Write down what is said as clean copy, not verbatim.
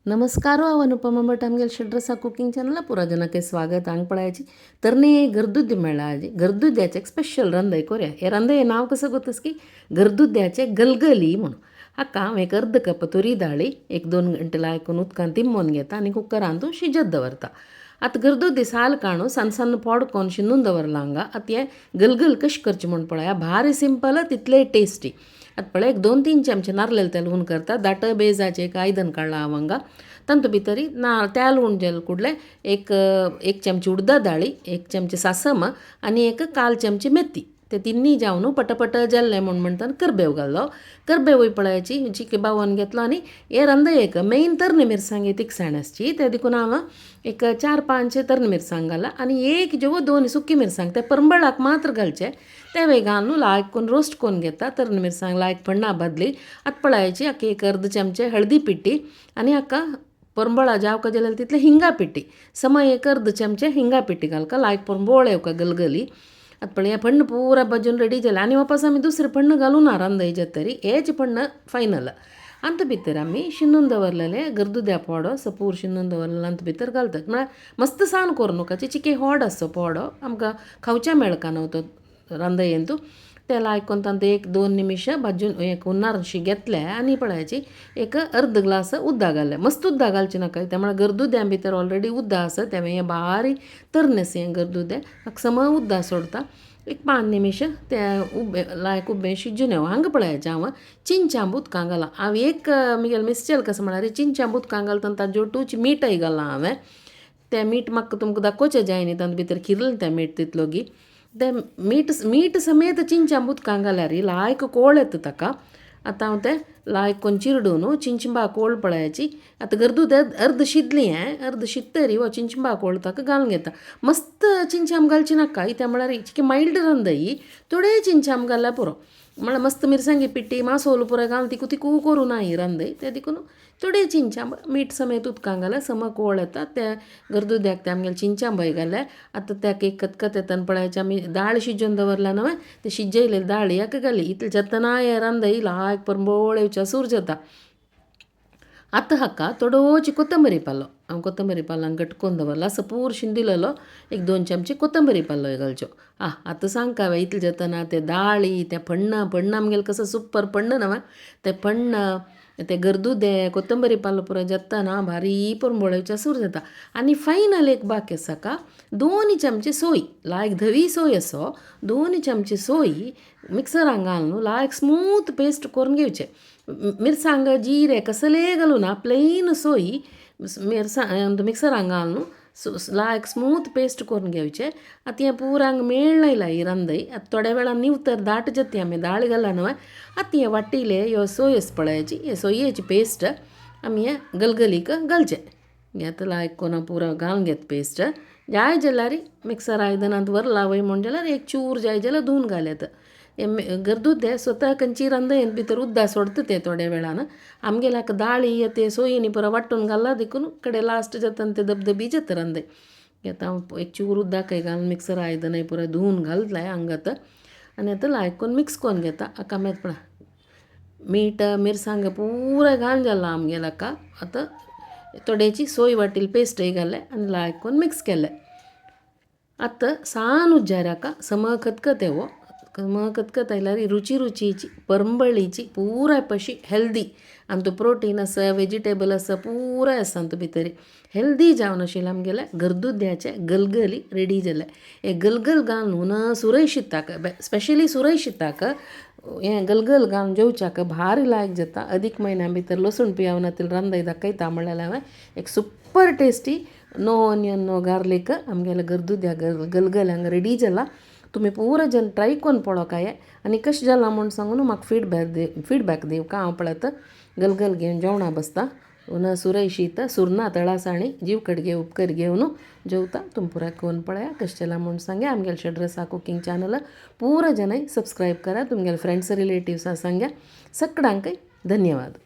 नमस्कार, हांव अनुपमा भट. आमगेले षड्रसा कुकिंग चॅनला पुरा जनके स्वागत. हांगा पळयाची तरणे घरदुद्दी मेळ्ळा. घरदुद्याचे एक स्पेशल रंदय कोरया. हे रंदय नांव कसं गोतस की घरदुद्याचे गलगली म्हणून. हाका हांव एक अर्द कप तुरी दाळी 1-2 घंटे लायकून उदकान तिंबोवन घेता आनी कुकरान तूं शिजत दवरता. आतां घरदुद्दी साल काडून सन्न सन्न पोडकोन शिंदून दवरला हांगा. आतां हें गलगल कशें करचें म्हूण पळया, भारी सिंपल तितलें टेस्टी. आतां पळय एक 2-3 चमचे नारलेल तेल हून करता. दाट बेजाचें एक आयदन काडलां हांव हांगा. तातूंत भितरी ना तेल हून जेल कुडलें एक एक चमची उडदा दाळी, 1 चमचे सासम आनी एक 1/4 चमची मेथी. ते तिन्ही जावन पटपट जाल्लें म्हूण म्हणटा करबेव घालो. करबेवूय पळयाची चिके बावोन घेतलो. आनी हे रंदय एक मेन तरणी मिरसांग तिखसाण आसची, ते देखून हांव एक 4-5 तरणी मिरसांग घाला आनी एक जेव 2 सुकी मिरसांग ते परंबळाक मात्र घालचे. ते घालून लायक करून रोस्ट करून घेता. तरणी मिरसांग लायक पण्णा बदली. आतां पळयाची हाका एक अर्द चमचे हळदी पिट्टी आनी हाका परंबळा जावका जाल्यार तितले हिंगा पिट्टी, समय एक अर्द चमचे हिंगा पिट्टी घालका. लायक परंबोळ येवका गलगली. आतां पळय हें पण्ण पुरा भाजून रेडी जालें. आनी वापस आमी दुसरें पण्ण घालूं ना रांदय जातरी, हेच पण्ण फायनल. अंत भितर आमी शिंदून दवरलेलें घरदुद्या पोडो सपूर शिंदून दवरलेलो अंत भितर घालतात. म्हळ्यार मस्त सान करूं नाका, चिके होड आसचो पोडो, आमकां खावच्या मेळका न्हू तो रांदयेन. तूं तेल आयकून तांतू 1-2 निमिश भाजून एक उन्नारशी घेतले. आनी पळयाची एक अर्द ग्लास उदक घालें. मस्त उदक घालचें नाका, ते म्हळ्यार घरदुद्या भितर ऑलरेडी उदक आसा, तें हें बारीक तरनेस हें घरदुद्या सम उदक सोडता. एक 5 निमिश ते उबे लायक उबे शिजून येवं. हांगा पळयाचें हांव चिंचांब उदकां घालां. हांव एक म्हगेलें मिसचेल कसो म्हळ्यार चिंचांब उदकां घालता आनी ताजो टूच मीठय घालां हांवें. तें मीठ म्हाका तुमकां दाखोवचें जाय न्ही, तातूंत भितर किरलें तें मीठ तितलोगी. तें मीठ मीठ समेत चिंचांब उदकां घाल्यार लायक कोळ येता ताका. आतां हांव तें लायक कोन्न चिरडून चिंचबा कोळ पळयाची. आतां घरदूद अर्द शिजली, हें अर्द शिजतरी हो चिंचबा कोळ ताका घालून घेता. मस्त चिंचाम घालची नाका, कित्याक म्हळ्यार चिके मायल्ड रांदय, थोडे चिंचाम घाल्यार पुरो. म्हळ्यार मस्त मिरसांगी पिट्टी मासोल पुरो घालून तिकू तिकू करूं ना ही रांदय, तें देखून थोडे चिंचाम मीठ समेत उदकां घाल्यार सम कोळ येता. त्या घरदुद्याक ते आमगेले चिंचांबय घाले. आतां ताका एक खतखत येता पळयाचे आमी दाळ शिजोवन दवरला न्हय, ते शिजयले दाळ एक घाली. इतले जातना हें रांदय लायक परंबोळ येवच्या सूर जाता. आतां हाका थोडोची कोथंबरी पालो, हांव कोथंबरी पालो घट करून दवरला सपूर शिंदिलेलो 1-2 चमचे कोथंबरी पालो घालच्यो. आतां सांग हांवें इतलें जातना ते दाळी ते पण्ण पण्ण आमगेलें कसो सुपर पण्ण न्हय, ते पण्ण ते घरदुदे कोथंबरी पालो पुरो जातना भारी परंबोळेच्या सूर जाता. आनी फायनल एक बाकी आसा का 2 चमचे सोय, लायक धवी सोय असो 2 चमचे सोय मिक्सरान घालून लायक स्मूथ पेस्ट करून घेवचें. मिरसांग जिरे कसले घालूं ना, प्लेन सोय मिरसांग मिक्सरान घालून लायक स्मूथ पेस्ट करून घेवचें. आतां हें पुरा हांगा मेळ्ळें ही रांदय. आतां थोड्या वेळान निवतर दाट जाता आमी दाळ घाला न्हय. आतां हें वाटिले ह्यो सोय आसा पळयाची, हे सोयेची पेस्ट आमी हे गलगलीक घालचें. आतां लायक कोन्न पुरो घालून घेत पेस्ट. जाय जाल्यार मिक्सर आयदनांत व्हरला वय म्हूण जाल्यार एक चूर जाय जाल्यार धुवन घाल येता. हें घरदुद्दे स्वता खंयची रांदयेन भितर उदक सोडटा तें थोड्या वेळान. आमगेल्या हाका दाळी ते सोयीनी पुरो वांटून घालला देखून कडे लास्ट जाता ते धबधबी जाता रांदय. आतां हांव एक चूर उदक घालून मिक्सर आयदनां पुरो धुवन घालतलें हांगात आनी आतां लायक करून मिक्स करून घेता. हाका मागीर पळय मीठ मिरसांग पुरा घालून जालां आमगेल्या हाका. आतां थोडेची सोय वाटिल्ली पेस्टय घालें आनी लायक करून मिक्स केलें. आतां सान उज्जार हाका सम खतखत येवो. खतखत आयल्यार रुची रुचीची परंबळीची पुराय पशी हेल्दी, आनी तो प्रोटीन आसा वेजिटेबल आसा पुराय आसा तातूंत भितर. हेल्दी जावन आशिल्लें आमगेलें घरदुद्याचें गलगली रेडी जालें. हें गलगल घालून न्हू सुरय शिताक, स्पेशली सुरय शिताक हें गलगल घालून जेवच्याक भारी लायक जाता. अदीक म्हयन्या भितर लसूण पियाव नातील रांदय दाखयता म्हणल्यार हांवें एक super tasty no onion no garlic आमगेलें घरदुद्या गलगल हांगा रेडी जाला. तुमी पुरा जन ट्राय करून पळोवंक आनी कशें जालां म्हूण सांगून म्हाका फिडबॅक दिवका. हांव पळयता गलगल घेवन जेवणा बसता, सुरय शीत सुरना तळासाणी जीव कडगे उपकर घेवन जेवता. तुमी पुरा करून पळया कशें जालां म्हूण सांग्या. आमगेलें षड्रसा कुकिंग चॅनल पुरा जनाय सबस्क्रायब करा, तुमगेले फ्रेंड्स रिलेटिव्सां सांग्या. सगळ्यांकय धन्यवाद.